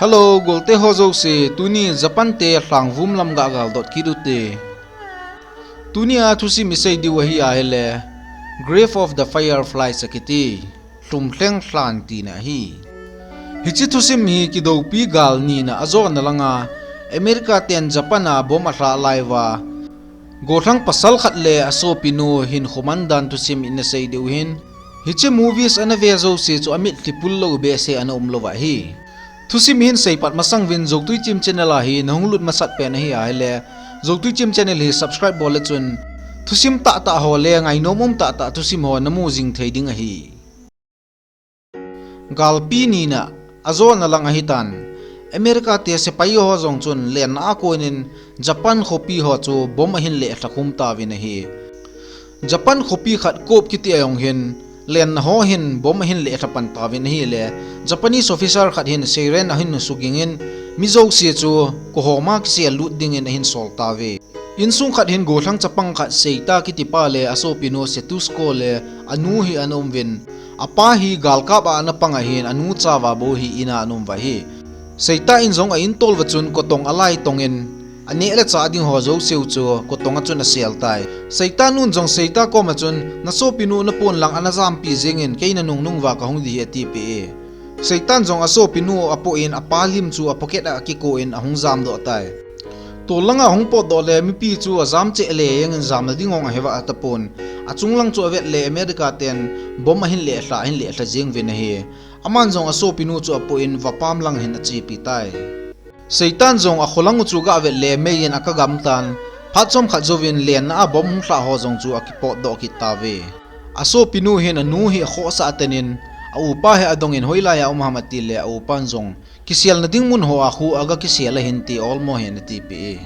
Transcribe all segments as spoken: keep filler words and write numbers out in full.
Hello, golte ho jouse, tuni Japan te lhangvum lam ga galdot kit ute. Tunia thusim isei diu ahi ahile, Grave of the Fireflies akiti, Lhumlheng Lhan tina ahi. Hiche thusim hi kidoupi gal nina ajona langa, America ten Japan a bomb alha lai uva, gollhang pasal khat le asopinu hinkho man dan thusim ina sei diu ahin, hiche movies ana ve jouse chu amitlhi pul lou behseh ana um lou ahi. Thusim hin seipat masang uvin Zotui Chim channel a hi nahung lut masat pen ahi ahile, Zotui Chim channel hi subscribe bol le chun, thusim tahtah ho le ngainom um tahtah thusim ho namu jing thei ding ahi. Galpi nina ajona lang ahitan, America te sepai ho jong chun lenna a konin Japan khopi ho chu bomb ahin lelha khum tauvin ahi. Japan khopi khat Kobe kiti a jong hin lenna ho hin bomb ahin lelha pan tauvin ahile, Japanese officer khat hin siren ahin sugingin, mi jouse chu kohoma kisel lut dingin ahin sol tauve. Insung khat hin gollhang chapang khat Seita kitipa le asopinu Setsuko le anu hi ana um uvin, apa hi galkap a ana pang ahin anu chauva bou hi ina ana um uva ahi. Seita in jong a in tol uva chun kotong alai tongin, aneh le chah ding ho jouse u chu kotong a chun asel tai. Seita nun jong Seita koma chun, nasopinu napon lang ana jampi jengin, kei nanungnung uva kahung ding ahi atipeh e. Seitan jong asopinu apoh in apa lim chu a pocket a akikoh in ahung jamdoh tai. Tol langa ahung potdoh le mipi chu ajam cheh le jengin jamna ding jong ahe vah tapon. Achung lang chu avet le America ten bomb ahin lelha, ahin lelha jeng uvin ahi. Aman jong asopinu chu apoh in vapam lang hin achepi tai. Seitan jong akholang u chu aga vet le mei in aga gam tan, phat chomkhat jouvin lenna a bomb hung lhah ho jong chu akipotdoh kit tauve. Asopinu hin anu hi akhohsah tanin, a upa hi adongin hoilai a um ham ati le a upan jong, kiselna ding mun ho a khu aga kisel ahinte olmo hi ana tipeh e.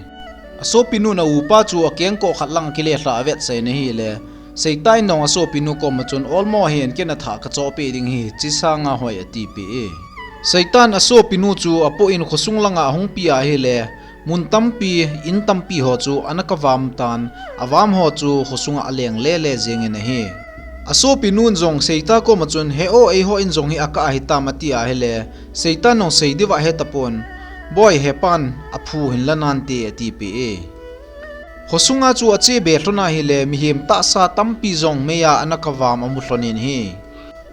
Asopinu'n a upa chu akengkoh khat lang akile lhah avetsah in ahile, Seita in jong asopinu koma chun olmo hi in ken athah kachohpeh ding ahi, hiche sanga hoi atipeh e. Seitan asopinu chu apoh in khosung langa ahung pi ahile, mun tampi, in tampi ho chu ana kavam tan, avam ho chu khosunga aleng lele jengin ahi. Asopinu'n jong Seita koma chun, he o, eiho in jong hi akah ahitam ati ahile, Seitan jong sei diuva ahetapon, boi, hepan aphu hinla nante atipeh e. Khosunga chu achebe lhon ahile, mihem tahsa tampi jong meiya ana kavam amu lhonin ahi.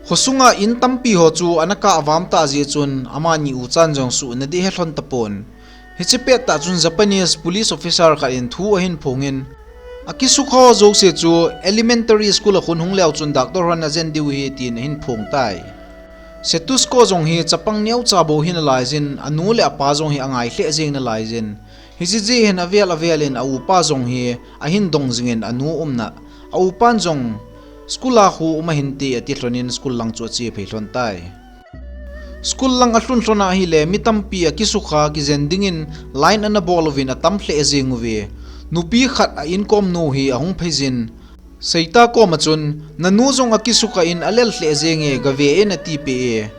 Khosunga in tampi ho chu ana kah avam tah jeh chun, amani uchan jong suhna ding ahe lhon tapon. Hiche pettah chun Japanese police officer khat in thu ahin phongin, akisukha ho jouse chu elementary school a khun hung leu chun doctor hon ajen diu ahi tin ahin phong tai. Setsuko jong hi chapang neocha bou hi nalaijin, anu le apa jong hi angai lheh jeng nalaijin, hiche jeh hin avel avel in a upa jong hi ahin dong jingin anu umna, a upan jong school a khu um ahinte ati lhonin school lang chu ache phei lhon tai. School lang alhun lhon ahile mi tampi akisukha kijen dingin line ana bol uvin atam lheh jeng uve. Nupi khat a inkom nu hi ahung pheijin, Seita koma chun, nanu jong akisukha in alel lheh jenge, gave in atipeh e.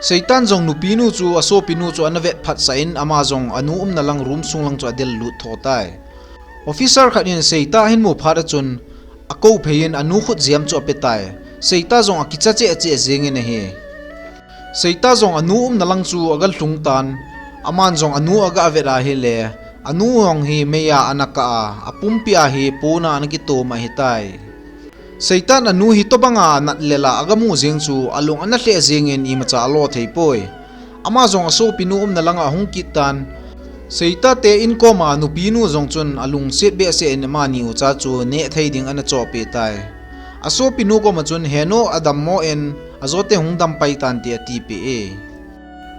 Seitan jong nupinu chu asopinu chu ana vet phatsah in ama jong anu umna lang room sung lang chu adel lut tho tai. Officer khat in Seita ahin mu phat a chun, akou phei in anu khutjem chu ape tai. Seita jong akicha cheh cheh jengin ahi. Seita jong anu umna lang chu aga lhung tan, aman jong anu aga vet ahile, anu jong hi meiya ana kah a, apumpi a hi pona ana kitom ahitai. Seitan anu hitobanga natlel a aga mu jeng chu alung ana lheh jengin imacha alo thei poi. Ama jong asopinu umna langa ahung kit tan, Seita te inkoma nupinu jong chun alungset behseh in amani ucha chu neh thei ding ana chohpeh tai. Asopinu koma chun, heno, adammo in, ajote hung dam pai tante atipeh e.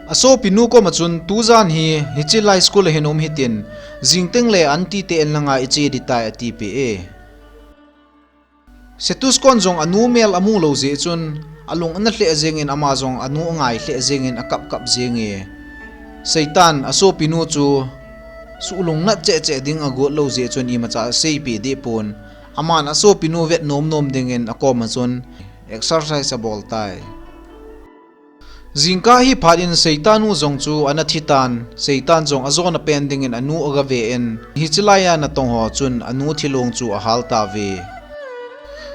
Asopinu koma chun, tujan hi hiche lai school a hin um hitin, jingteng le aunty te in langa iche ding tai atipeh e. Setsuko'n jong anu mel amu lou jeh chun, alung ana lheh jengin ama jong anu angai lheh jengin akap kap jenge. Seitan asopinu chu suhlungnat cheh cheh ding agot lou jeh chun imacha aseipeh deh pon. Aman asopinu vet nom nom dingin akoma chun exercise abol tai. Jingkah hi phat in Seitan nu jong chu ana thi tan, Seitan jong ajona pen dingin anu aga ve in, hiche laiya natong ho chun anu thilong chu ahal tauve.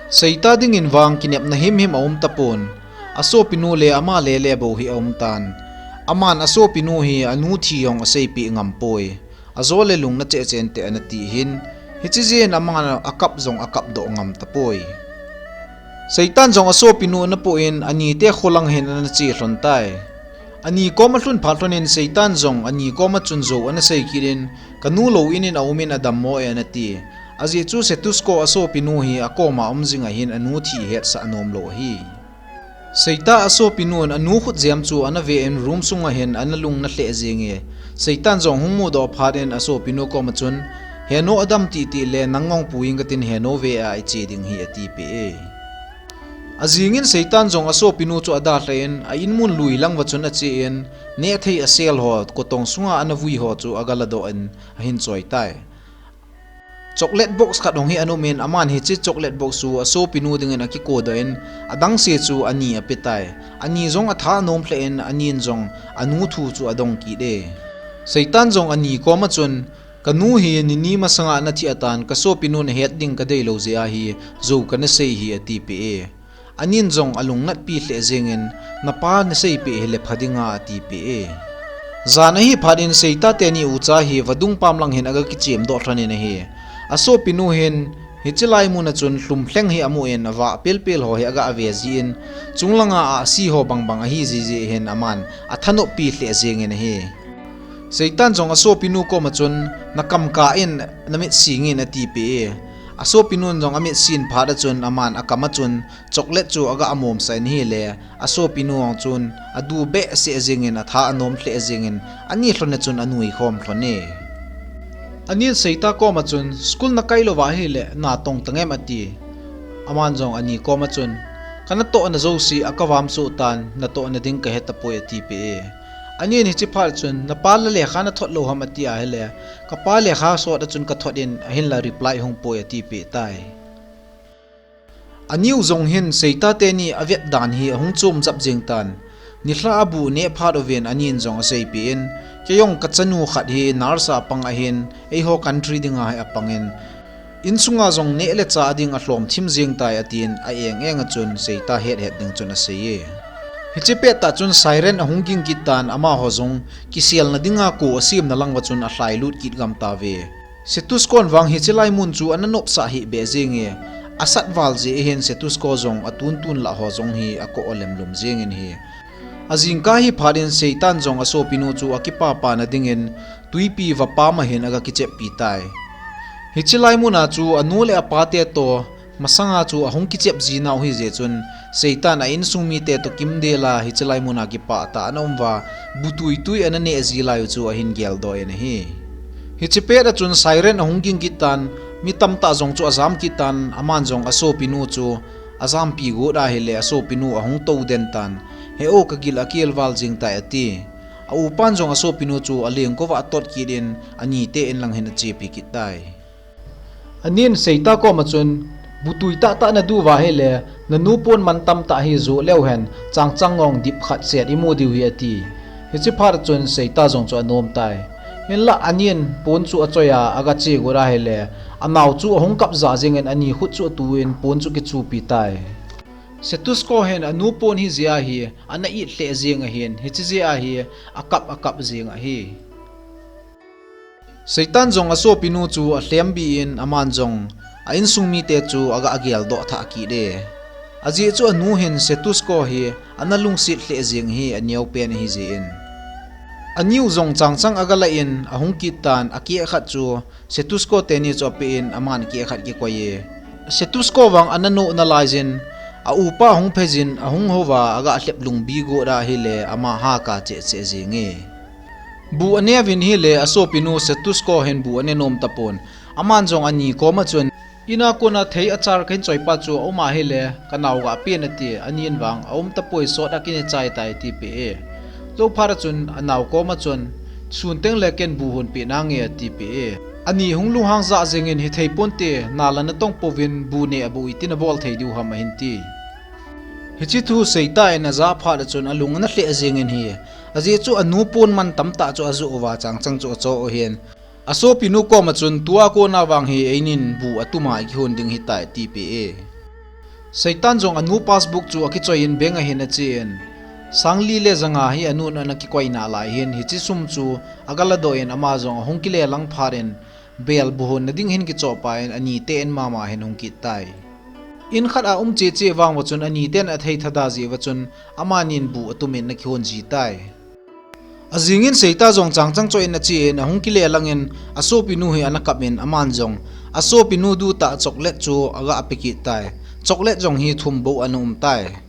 Seita dingin vang kinepna himhim aum tapon, asopinu le ama lele bou hi aum tan. Aman asopinu hi anu thi jong aseipeh ngam poi. Ajo le lungna cheh chen te ana ti hin, hiche jeh in aman akap jong akap doh ngam tapoi. Seitan jong asopinu ana poh in, anite kholang hin ana che lhon tai. Ani koma lhun phat lhon in Seitan jong ani koma chun jou ana sei kit in, "Kanu lou in in aum in adammo e," ana ti. Ajeh chu Setusko asopinu hi akoma um jing ahin anu thi hetsah anom lou ahi. Seita asopinun anu khutjem chu ana ve in room sunga hin ana lung ana lheh jeng e. Seitan jong hung mudoh phat in asopinu koma chun, "Heno adam titi le nang ngong pu ing katin heno ve a iche ding hi," atipeh e. Ajing in Seitan jong asopinu chu adalha in a inmun lui lang va chun ache in, nehthei asel ho, kotong sunga ana vui ho chu agaladoh in ahin choi tai. Chocolate box khat hung hi ana um in, aman hiche chocolate box chu asopinu dingin akikodoh in, adang se chu ani ape tai. Ani jong atha anom lheh in, anin jong anu thu chu adong kit e. Seitan jong ani koma chun, "Kanu hi nini masanga ana thi atan, kasopinu nahet ding kadei lou jeh ahi, jou kana sei hi," atipeh e. Anin jong alungnatpi lheh jeng in, "Napa naseipeh hile pha dinga," atipeh e. Jan ahi phat in Seita teni ucha hi vadung pam lang hin aga kichem doh lhon in ahi. Asopinu hin hiche lai mun a chun lhum lheng hi amu in, avah pelpel ho hi aga ave jin, chunglanga ahsi ho bangbang ahi jiji hin aman athanoppi lheh jeng in ahi. Seitan jong asopinu koma chun, "Nakam kah in, namit sing in," atipeh e. Asopinun jong amit sin phat a chun aman akam a chun chocolate chu aga amom sah in ahile, asopinu jong chun adu behseh jeng in atha anom lheh jeng in, ani lhon a chun anui khom lhon e. Anin Seita koma chun, "School nakai louva ahile natong tangem?" ati. Aman jong ani koma chun, "Kanatohna jouse akavam soh tan, natohna ding kahe tapoi," atipeh e. Anin hiche phat chun, "Napa la lekha nathot lou ham?" ati ahile, "Kapa lekha sot a chun kathot in, ahinla reply hung poi," atipeh tai. Aniu jong hin Seita teni avet dan hi ahung chom jap jeng tan. Nilhah a bu neh phat uvin anin jong aseipeh in, "Kei jong kachanu khat hi nurse a pang ahin, eiho country dinga hi apang in, insunga jong neh le chah ding alhom thim jeng tai," atin, a eng eng a chun Seita het het ding chun asei e. Hiche pettah chun siren ahung ging kit tan, amaho jong kiselna dinga ko asemna lang va chun alhai lut kit gam tauve. Setuskon vang hiche lai mun chu ana nopsah hih beh jeng e, asat val jeh hin Setusko jong atun tun lah ho jong hi akoh lem lum jeng in ahi. Ajingkah hi phat in Seitan jong asopinu chu akipapana dingin twipi vapam a hin aga kicheppi tai. Hiche lai mun a chu anu le apa te toh masanga chu ahung kichep ji nau ahi jeh chun, Seitan a insung mite toh kimdel a hiche lai mun a kipah tah ana um uva, bu tuitui ana neh ji lai u chu ahin geldoh in ahi. Hiche pet a chun siren ahung ging kit tan, mi tamtah jong chu ajam kit tan, aman jong asopinu chu ajampi got ahile asopinu ahung tou den tan, "He o, kagil akel val jeng tai," ati. A upan jong asopinu chu alengkova atot kit in, anite in lang hin achepi kit tai. Anin Seita koma chun, "Bu tui tahtah nadu uva ahile, nanu pon man tamtah hi joh leu hen, changchang ngong dip khat set imu diu hi," ati. Hiche phat a chun Seita jong chu anom tai. Hinlah anin pon chu achoi a aga che got ahile, anao chu ahung kap ja jeng in ani khut chu atu in pon chu akichupi tai. Setusko hin anu pon hi jeh a hi ana it lheh jeng ahin, hiche jeh a hi akap akap jeng ahi. Seitan jong asopinu chu alhembi in aman jong a insung mite chu aga ageldoh thah kit e. Ajeh chu anu hin Setusko hi ana lungset lheh jeng hi aneopen ahi jeh in. Aniu jong changchang aga lah in ahung kit tan, akeh khat chu Setusko teni chu apeh in aman keh khat akikoi e. Setusko vang ana noh nalai jin, a upa ahung phe jin ahung houva aga lhep lungbi got ahile ama haka cheh cheh jeng e. Bu aneh uvin ahile asopinu Setusko hin bu ane nom tapon. Aman jong ani koma chun, "Ina kona thei achar kahin choi pa chu aum ahile, kanao ga pen," ati, anin vang, "Aum tapoi, sot a kine chai tai," atipeh e. Jou phat a chun, anao koma chun, "Sun teng le ken bu hon peh nange," atipeh e. Ani hung lunghang jah jeng in, "Hithei ponte, nala natong pouvin, bu neh a bu itin abol thei diu ham," ahin ti. Hiche thu Seita in ajah phat a chun alung ana lheh jeng in ahi. Ajeh chu anu pon man tamtah chu ajoh uva changchang chu achoh u ahin. Asopinu koma chun, "Tua kona vang hi einin bu atuma ikihon ding ahitai," atipeh e. Seitan jong anu passbook chu akichoi in bank a hin ache in, Sangli le janga hi anun ana kikoi nalai hin hiche sum chu aga ladoh in ama jong ahung kile lang phat in bel buhon na ding hin kichoh pah in anite in mama hin hung kit tai. In khat a um cheche vang uva chun aniten athei thada jeh uva chun amanin bu atum in ana kihon ji tai. Ajing in Seita jong changchang choh in ache in ahung kile lang in asopinu hi ana kap in aman jong asopinu duh tah chocolate chu aga pe kit tai. Chocolate jong hi thum bou ana um tai.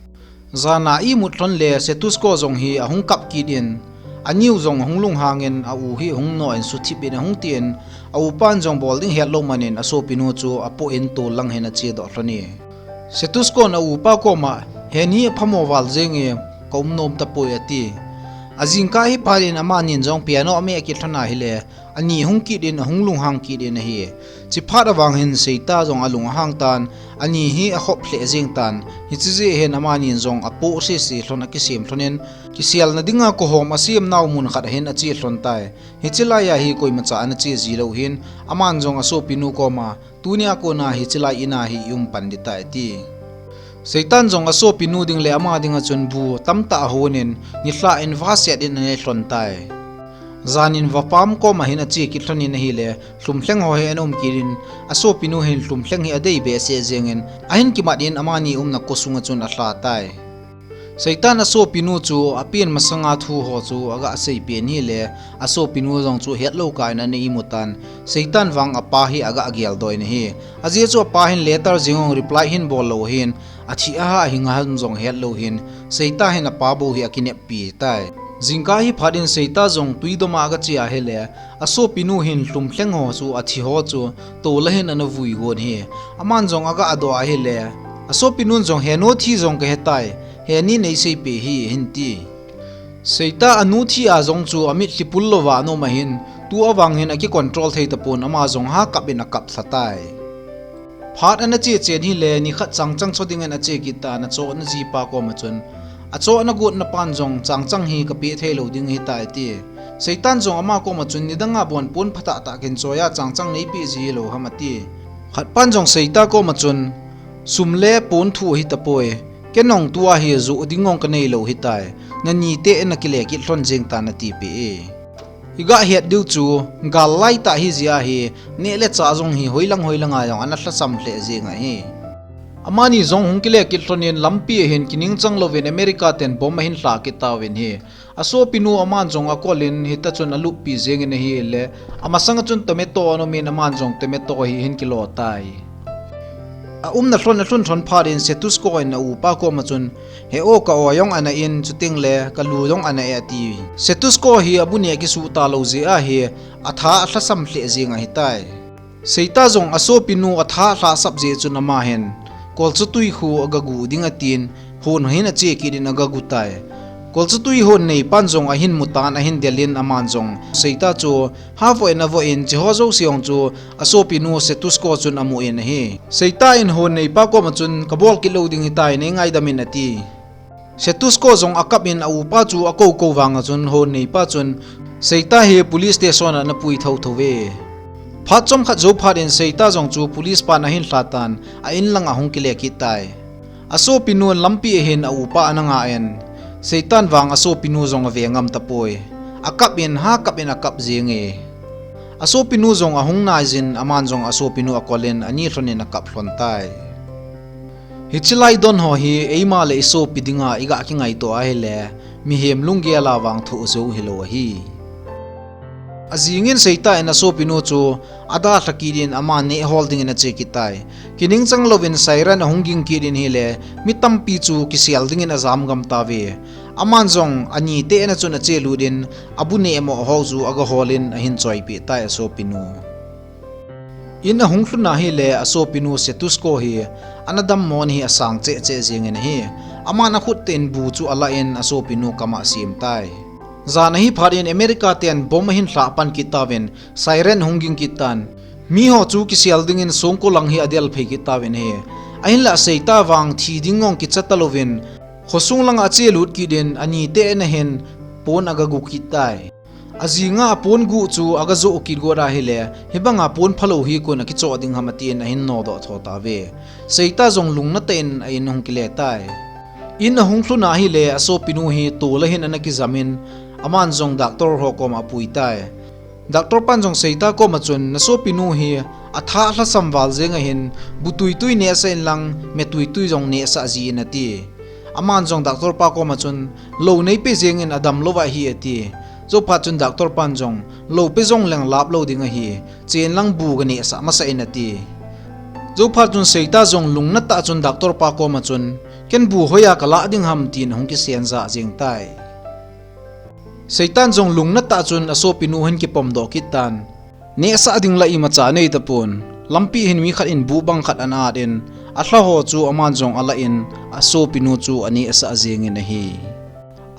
Jan a imut lhon le Setusko jong hi ahung kap kit in, aniu jong ahung lunghang in a u hi ahung noh in suthip in ahung ti in, a upan jong bol ding hetlou man in asopinu chu apoh in tol lang hin ache doh lhon e. Setusko in a upa koma, "Heni aphamo val jeng e, ka um nom tapoi," ati. Ajingkah hi phat in amanin jong piano ameh akit lhon ahile, ani hung kit in ahung lunghang kit in ahi. Chiphat avang hin Seita jong alung ahang tan, ani hi akhop lheh jeng tan, hiche jeh hin amanin jong apoh sese lhon akisem lhon in, kiselna dinga kohom asem nau mun khat ahin ache lhon tai. Hiche lai a hi koimacha ana che ji lou hin, aman jong asopinu koma, "Tunia kona hiche lai in a hi i um pan ding tai," ati. Seitan jong asopinu ding le ama dinga chun bu tamtah ahon in, nilhah in vaset in anei lhon tai. Jan in vapam koma hin ache kit lhon in ahile, lhumlheng ho hi ana um kit in, asopinu hin lhumlheng hi adei behseh jeng in, ahin kimat in amani umna kho sunga chun alha tai. Seitan asopinu chu apen masanga thu ho chu aga seipeh in ahile, asopinu jong chu hetlou kah in ana imu tan, Seitan vang apa hi aga geldoh in ahi. Ajeh chu apa hin letter jeng jong reply hin bol lou ahin, athi ahah hingham jong hetlou hin, Seita hin apa bou hi akineppi tai. Jingkah hi phat in Seita jong tui doma aga che ahile, asopinu hin lhumlheng ho chu athi ho chu tol a hin ana vui gon ahi. Aman jong aga doh ahile, asopinun jong, "Henu thi jong kahe tai, heni nei seipeh hi," ahin ti. Seita anu thi a jong chu amitlhi pul louva ana um ahin, tu avang hin akicontrol thei tapon ama jong ha kap in akap lha tai. Phat ana che chen ahile, nikhat changchang cho ding in ache kit tan, achohna jipa koma chun, "Achohna gotna pan jong changchang hi kapeh thei lou ding ahitai," ati. Seitan jong ama koma chun, "Nidang a bon pon phatah tah kin choi a changchang neipeh ji hilou ham," ati. Khat pan jong Seita koma chun, "Sum le pon thu ahi tapoi, kei nong tua hi joh ding jong kanei lou ahitai, nanite in nakile kit lhon jeng tan," atipeh e. Iga het diu chu, gal lai tah ahi jeh ahi, neh le chah jong hi hoilang hoilang a jong ana lhasam lheh jeng ahi. Amani jong hung kile kit lhon in lampi a hin kiningchang louvin America ten bomb ahin lha kit tauvin ahi. Asopinu aman jong akol in hita chun aluppi jeng in ahile, amasanga chun tomato ana um in aman jong tomato hi ahin kilo tai. Aumna lhon alhun lhon phat in Setusko in a upa koma chun, "He o, ka o jong ana in, chuteng le ka lu jong ana e," ati. Setusko hi abu neh akisuh talou jeh ahi, atha alhasam lheh jeng ahitai. Seita jong asopinu atha alhasap jeh chun ama hin, kolcha tui khu aga gu ding atin, hon hin ache kit in aga gu tai. Kolcha tui hon neipan jong ahin mu tan ahin del in aman jong Seita chu ha voh in avoh in, hiche ho jouse jong chu asopinu Setusko chun amu in ahi. Seita in hon neipa koma chun, "Kabol kit lou ding ahitai, nei ngaidam in," ati. Setusko jong akap in a upa chu akou kou vanga chun hon neipa chun Seita hi police station a ana pui thotho ve. Phat chomkhat jou phat in Seita jong chu police pan ahin lha tan, a in langa hung kile kit tai. Asopinun lampi a hin a upa ana nga in, Seitan vang asopinu jong ave ngam tapoi. Akap in, ha kap in akap jeng e. Asopinu jong ahung nai jin, aman jong asopinu akol in, ani lhon in akap lhon tai. Hiche lai don ho hi eima le isopi dinga iga kingaito ahile, mihem lunggel a vang thoh jou hilou ahi. Ajing in Seita in asopinu chu adalha kit in ama neh hol ding in ache kit tai. Kiningchang louvin siren ahung ging kit in ahile, mi tampi chu kisel ding in ajam gam tauve. Aman jong anite in achun ache lut in, abu neh mo ho chu aga hol in ahin choipeh tai asopinu. In ahung lhun ahile asopinu Setusko hi ana dammo na hi asang cheh cheh jeng in ahi. Aman akhut tah in bu chu ala in asopinu kama asem tai. Jan ahi phat in America ten bomb ahin lha pan kit tauvin siren ahung ging kit tan. Mi ho chu kisel ding in songko lang hi adel phei kit tauvin ahi. Ahinlah Seita vang thi ding jong kicha talouvin khosung langa ache lut kit in anite in ahin pon aga gu kit tai. Ajinga apon gu chu aga joh kit got ahile, hibanga pon phalou hi koin akichoh ding ham atin ahin nodoh tho tauve. Seita jong lungna tah in a in ahung kile tai. In ahung lhun ahile asopinu hi tol a hin ana kijamin, aman jong doctor ho koma apui tai. Doctor pan jong Seita koma chun, "Nasopinu hi atha lhasam val jeng ahin, bu tuitui nehsah inlang, me tuitui jong nehsah jin," ati. Aman jong doctor pa koma chun, "Lou neipe jengin adamlou ahi," ati. Jouphat chun doctor pan jong, "Lou pe jongleng laplou ding ahi, chen lang bu kanehsah masah in," ati. Jouphat chun Seita jong lungna tah chun doctor pa koma chun, "Ken bu hoiya kalah ding ham," tin ahung kisen jah jeng tai. Seitan jong lungna tah chun asopinu hin kipomdoh kit tan. Nehsah ding la imacha neitapon. Lampi hin mi khat in bu bang khat ana at in, alha ho chu aman jong alah in, asopinu chu anehsah jengin ahi.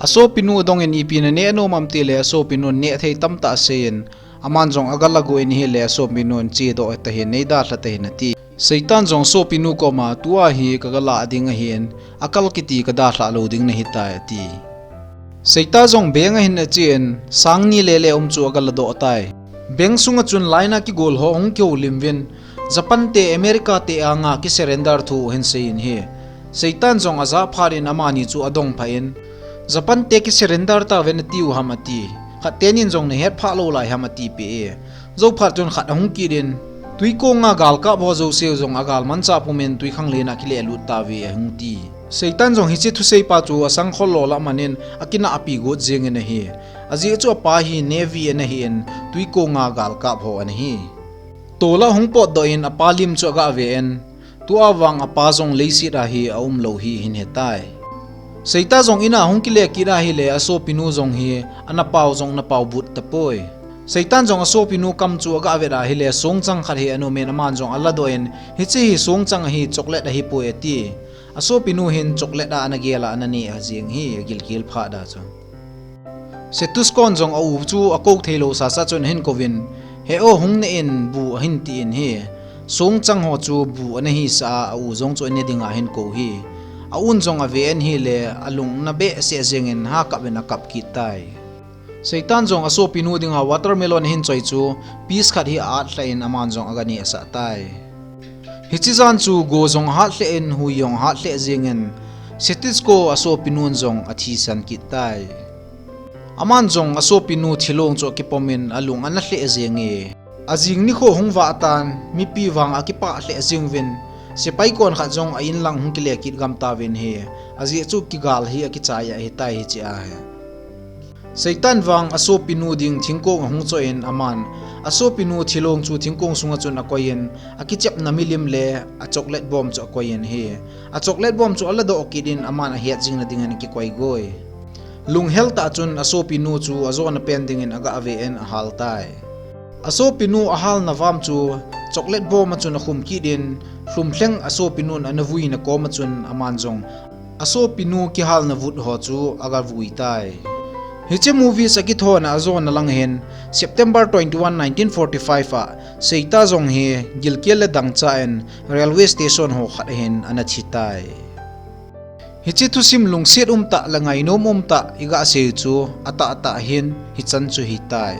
Asopinu adongin, "Ipi naneh nom am?" tile asopinun nehthei tamtah aseiyin, aman jong agalaguh in ahile asopinun, "Chedoh tahin, neidalha tahin," ati. Seitan jong asopinu koma, "Tua hi kagalah ding ahin, akal kiti kadalhah lou ding nahitai," ati. Seita jong bank a hin achen, sang ni lele um chu agaladoh tai. Bank sunga chun line a kigol ho hung kihoulim uvin, Japan te America te anga kisurrender thu ahin seiyin ahi. Seitan jong ajah phat in amani chu adongphah in, "Japan te kisurrender tauve natiu ham?" ati. Khat tenin jong, "Nahet phah lou lai ham?" atipeh e. Jouphat chun khat ahung kit in, "Tuikonga galkap ho jouseu jong agalmanchah pumin tuikhanglen a kilehlut tauve," ahung ti. Seitan jong hiche thuseipa chu asangkhol lou lah manin akinahpi got jengin ahi. Ajeh chu apa hi Navy ana hin, tuikonga galkap ho ana hi. Tol a hung potdoh in apa lim chu agah ven, tua vang apa jong leiset a hi aumlou hi ahin hetai. Seita jong in a hung kile kit ahile asopinu jong hi ana pao jong ana pao but tapoi. Seitan jong asopinu kam chu agah vet ahile songchang khat hi ana umin aman jong aladoh in, "Hiche hi songchang ahi, chocolate ahipoi," ati. Asopinu hin chocolate a ana gel a ana neh jeng hi, agilkel phat a chu. Setuscon jong a-u chu akou theilou sasa chun ahin kouvin, "He o, hung neh in," bu ahin tin ahi. Songchang ho chu bu ana hisah a, a-u jong chu ane dinga ahin kou hi. A-un jong aven ahile alungna behseh jengin ha kap in akap kit tai. Seitan jong asopinu dinga watermelon ahin choi chu piece khat hi a-at lheh in aman jong aganehsah tai. Hiche jan chu go jong ahat lheh in, hui jong ahat lheh jengin, Setuscon asopinun jong athisan kit tai. Aman jong asopinu thilong chu akipomin alung ana lheh jenge. Ajing nikho hung vah tan, mipi vang akipah lheh jeng uvin, sepai kon khat jong a-in lang hung kile kit gam tauvin ahi, ajeh chu kigal hi akichai ahitai hiche a hi. Seitan vang asopinu ding thingkong ahung choh in aman asopinu thilong chu thingkong sunga chun akoiyin, akichepna milim le a chocolate bom chu akoiyin ahi. A chocolate bom chu aladoh kit in aman ahet jingna dingin akikoi goi. Lunghel tah chun asopinu chu ajona pen dingin agah ven ahal tai. Asopinu ahalna vam chu chocolate bom a chun akhum kit in, lhumlheng asopinun ana vuina kom a chun aman jong asopinu kihalna vut ho chu agavui tai. Hiche movies akithona ajona lang hin September twenty-one, nineteen forty-five a Seita jong hi gilkel le dangchah in railway station ho khat a hin ana thi tai. Hiche thusim lungset umtah le ngainom umtah igah sei chu atahtah hin hichan chu hitai.